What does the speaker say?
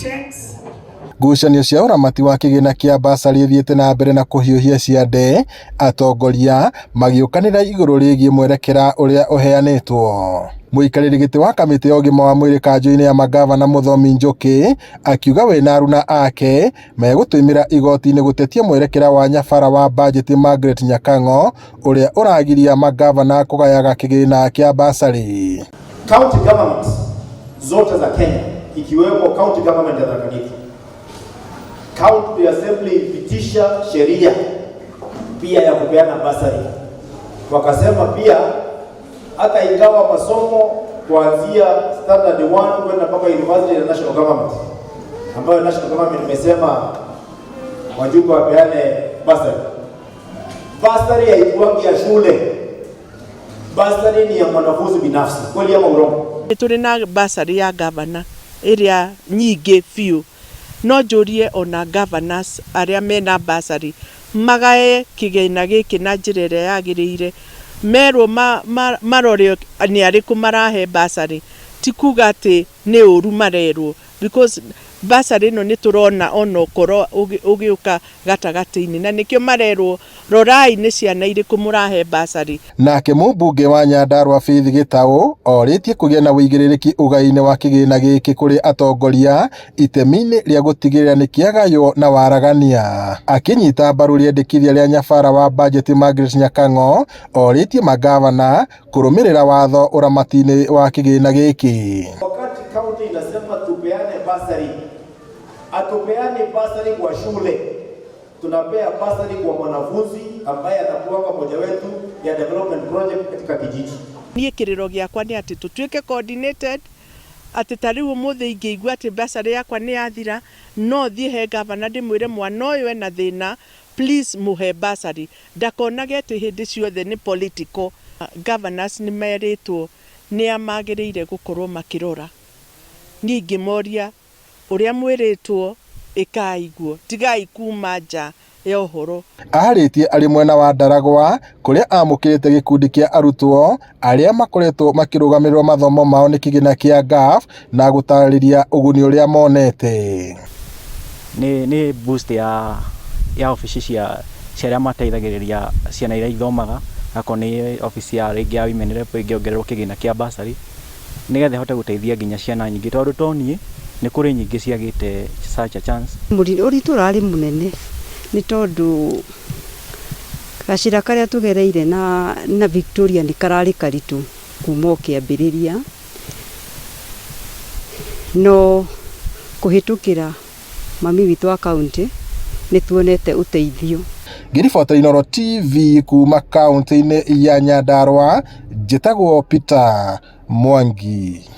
Checks. Ngucanio cia ũramati wa kĩgĩna kĩa basarĩ ithiĩte na mbere na kũhiũhia ciande, atongoria magĩũkanĩra igũrũ rĩgiĩ mwerekera ũrĩa ũheanĩtwo. Mũikarĩri gĩtĩ wa kamĩtĩ ya ũgima wa mwĩrĩ kanjũ-inĩ ya mangavana Mũthomi Njũkĩ akiuga we na aruna ake megũtũĩmĩra igoti-inĩ gũtetia mwerekera wa nyabara wa bajeti Margaret Nyakang'o ũrĩa ũragiria mangavana kũgayaga kĩgĩna kĩa basarĩ. County governments zote za Kenya ikiwemo county government ya Tharaka Nithi, county assembly ilipitisha sheria pia ya kupeana basari. Wakasema pia hata ingawa masomo kuanzia standard 1 kwenda mpaka university ya national government, ambayo national government imesema wajumbe wapeane basari. Basari haikuangi ya shule, basari ni ya mwanafunzi binafsi. Kweli ama urongo? Nĩ tũrĩ na basarĩ ya gavana ĩrĩa nyingĩ biũ. No njũrie ona governors arĩa mena basarĩ magae kĩgĩna gĩkĩ na njĩra ĩrĩa yagĩrĩire, merwo marore nĩ arĩkũ marahe basarĩ, ti kuga atĩ nĩ ũru marerwo, because basarĩ ĩno nĩ tũrona ona ũkoro ũgĩũka gatagatĩ-inĩ, na nĩkĩo marerwo rorai nĩ ciana irĩkũ mũrahe basarĩ. Nake mũmbunge wa Nyandarua Faith Gĩtaũ orĩtie kũgĩe na ũigĩrĩrĩki ũgai-inĩ wa kĩgĩna gĩkĩ kũrĩ atongoria itemi-inĩ rĩa gũtigĩrĩra nĩ kĩagaywo na waragania. Akĩnyita mbaru rĩendekithia rĩa nyabara wa bajeti Margaret Nyakang'o orĩtie mangavana kũrũmĩrĩra watho ũramati-inĩ wa kĩgĩna gĩkĩ. Wakati county inasema tupeane basari, atupeane basari kwa shule, tunapea basari kwa mwanafunzi ambaye atakuwa mmoja wetu ya development project katika kijiji. Niĩ kĩrĩro gĩakwa nĩ atĩ tũtuĩke coordinated, atĩ ta rĩu ũmũthĩ ingĩigua atĩ basarĩ yakwa nĩ yathira, no thiĩ he gavana ndĩmwĩre mwana ũyũ ena thĩna, please mũhe basarĩ, ndakonage atĩ hĩndĩ ciothe nĩ political. Governors nĩ merĩtwo nĩa magĩrĩire gũkorwo makĩrora. Niĩ ingĩmoria ũrĩa mwĩrĩtwo ĩkai guo, tigai kuma nja ya ũhoro. Arĩtie arĩ mwena wa Ndaragwa kũrĩa amũkĩrĩte gĩkundi kĩa arutwo arĩa makoretwo makĩrũgamĩrĩrwo mathomo mao nĩ kĩgĩna kĩa GAF na gũtarĩria ũguni ũrĩa monete. Nĩ boost ya obici cia arĩa mateithagĩrĩria ciana iria ithomaga, akorwo nĩ obici ya rĩngĩ ya women rep ĩngĩongererwo kĩgĩna kĩa bursary nĩgetha ĩhote gũteithia nginya ciana nyingĩ, tondũ to niĩ nĩ kũrĩ nyingĩ ciagĩte such a chance. Ũritũ ũrarĩ mũnene nĩ tondũ gacĩra karĩa tũgereire na Victoria nĩ kararĩ karitũ kuma o kĩambĩrĩria, no kũhĩtũkĩra mami witũ wa kaũntĩ nĩ tuonete ũteithio. Ngĩribota Inooro TV kuma kaũntĩ-inĩ ya Nyandarua, njĩtagwo Peter Mwangi.